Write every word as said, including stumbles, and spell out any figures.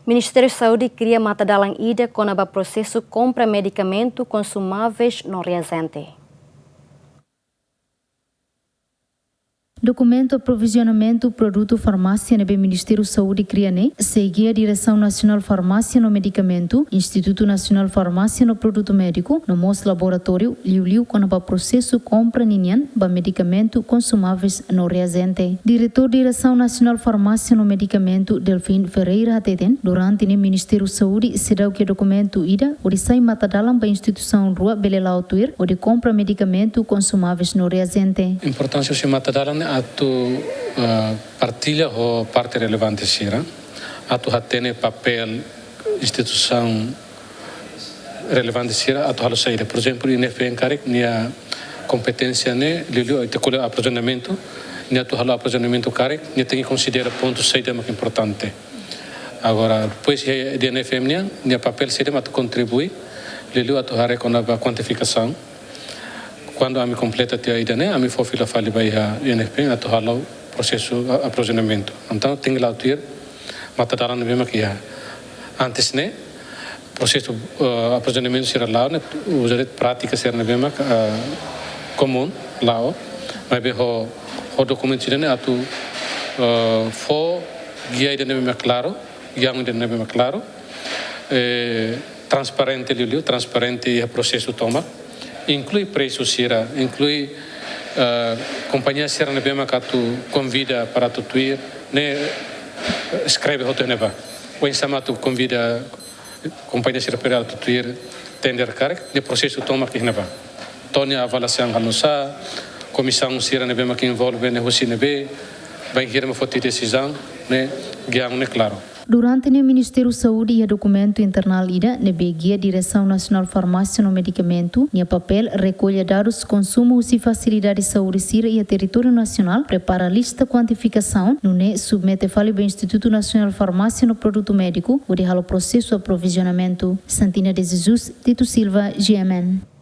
Ministériu Saúde kria matadalan ida kona-ba prosesu kompra medikamentu, konsumáveis no reajente. Dokumentu aprovizionamentu produtu farmásia ne'ebé Ministériu Saúde kria ne'e, sei gia Diresaun Nasionál Farmásia no Medikamentu, Institutu Nasionál Farmásia no Produtu Médiku, no mós laboratóriu, liuliu kona-ba prosesu kompra ninian ba medikamentu, konsumáveis no reajente. Diretór Diresaun Nasionál Farmásia no Medikamentu, Delfim Ferreira, hateten, durante ne'e Ministériu Saúde seidauk iha dokumentu ida hodi sai matadalan ba instituisaun rua bele la'o tuir hodi kompra medikamentu, konsumáveis no reajente. Importánsia husi matadalan ne'e atu, ah, partilla ho parte relevante sira, atu hatene papél instituisaun relevante sira atu halo saida. Porezemplu, I N F M karik nia kompeténsia ne'e, liuliu ita ko'alia aprovizionamentu, nia atu halo aprovizionamentu karik, nia tenke konsidera pontu saida mak importante. Agora, depois, iha I N F M nian, nia papél saida mak atu kontribui, liuliu atu haree kona-ba kuantifikasaun. Kuandu ami kompleta tiha ida-ne'e, ami fó fila fali ba iha I N F M atu halo prosesu a-, aprovizionamentu. Entaun, tenke la'o tuir matadalan ne'ebé mak iha. Antes ne'e, prosesu, eh, aprovizionamentu sira la'o ne'e, uza de'it prátika sira ne'ebé mak, eh, komún, la'o, maibé ho, ho dokumentu sira-ne'e atu, eh, fó gia ida ne'ebé mak klaru, giaun ida ne'ebé mak klaru, eh, transparente liuliu, transparente iha prosesu tomak, inklui presu sira, inklui, eh, kompañia sira ne'ebé mak atu konvida para atu tuir, ne'e, eh, eskreve hotu iha ne'ebá. Oinsá mak atu konvida kompañia sira para atu tuir tender karik, ne'e prosesu tomak iha ne'ebá. To'o nia avaliasaun halo nu'usá, komisaun sira ne'ebé mak envolve ne'e husi ne'ebé, bainhira mak foti desizaun, ne'e giaun ne'e klaru. Durante ne'e Ministériu Saúde iha dokumentu internál ida ne'ebé gia Diresaun Nasionál Farmásia no Medikamentu, nia papél rekolla dadus konsumu husi fasilidade saúde sira iha territóriu nasionál, prepara lista kuantifikasaun, nune'e submete fali ba Institutu Nasionál Farmásia no Produtu Médiku, hodi halo prosesu aprovizionamentu. Santina de Jesus, Tito Silva, G M N.